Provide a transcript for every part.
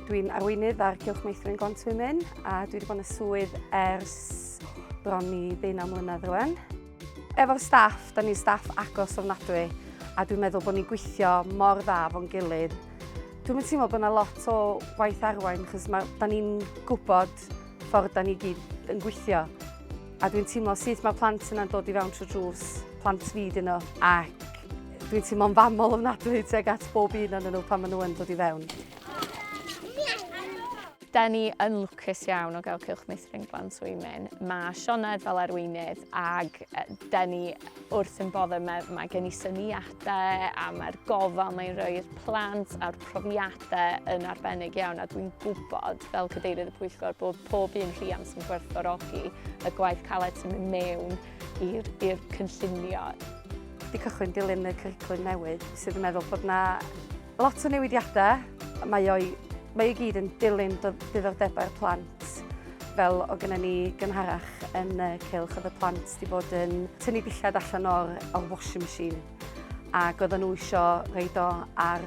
Dwi'n arweinydd ar Cylch Meithrin Glantwymyn a dwi wedi bod yn y swydd ers bron i ddeunaw mlynedd rwan. Efo'r staff, da ni'n staff agos ofnadwy a dwi'n meddwl bod ni'n gweithio mor dda fo'n gilydd. Dwi'n mynd teimlo bod yna lot o waith arwain chos ma, da ni'n gwybod ffordd da ni gyd yn gweithio. A dwi'n teimlo syth mae'r plant yna'n dod i fewn trwy drws, plant fi dyn nhw, ac dwi'n teimlo'n famol ofnadwy tuag at bob un ohonyn nhw pan maen nhw yn dod i fewn. Da ni yn lwcus iawn o gael Cylch Meithrin Glan Twymyn. Mae Sioned fel arweinydd ag da ni wrth yn boddau, mae, mae gen i syniadau a mae'r gofal mae'n rhoi i'r plant a'r profiadau yn arbennig iawn a dwi'n gwybod fel cadeirydd y pwyllgor bod pob un rhiant yn gwerthfawrogi y gwaith caled sy'n mynd mewn i'r cynllunio. Wedi cychwyn dilyn y cwricwlwm newydd sydd yn meddwl bod na lot o newidiadau. Mae o'i, mae o gyd yn dilyn diddordebau'r plant fel o gyda ni gynharach yn y cylch oedd y plant wedi bod yn tynnu dillad allan o'r, or washing machine ac oedden nhw eisiau reid o ar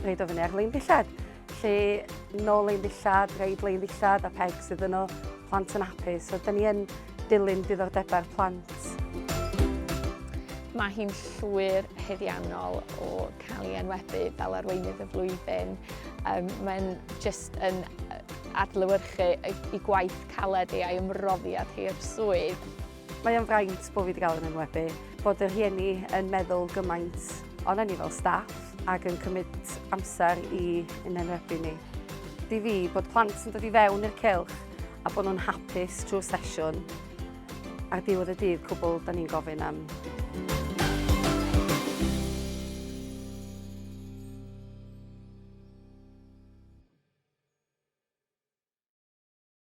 reid o fyny ar lein dillad. Lle nôl ein ddillad, reid lein ddillad a pegs iddyn nhw, plant yn hapus. So, da ni yn dilyn diddordebau'r plant. Mae hi'n llwyr haeddiannol o cael ei enwebu fel arweinydd y flwyddyn. Um, mae'n just yn adlewyrchu ei gwaith caled ei a'i ymroddiad hi i'r swydd. Mae o'n fraint bod fi wedi cael yn enwebu, bod y rhieni yn meddwl gymaint ohono ni fel staff ac yn cymryd amser i yn enwebu ni. Di fi bod plant yn dod i fewn i'r cylch a bod nhw'n hapus trwy'r sesiwn ar diwedd y dydd cwbl da ni'n gofyn am.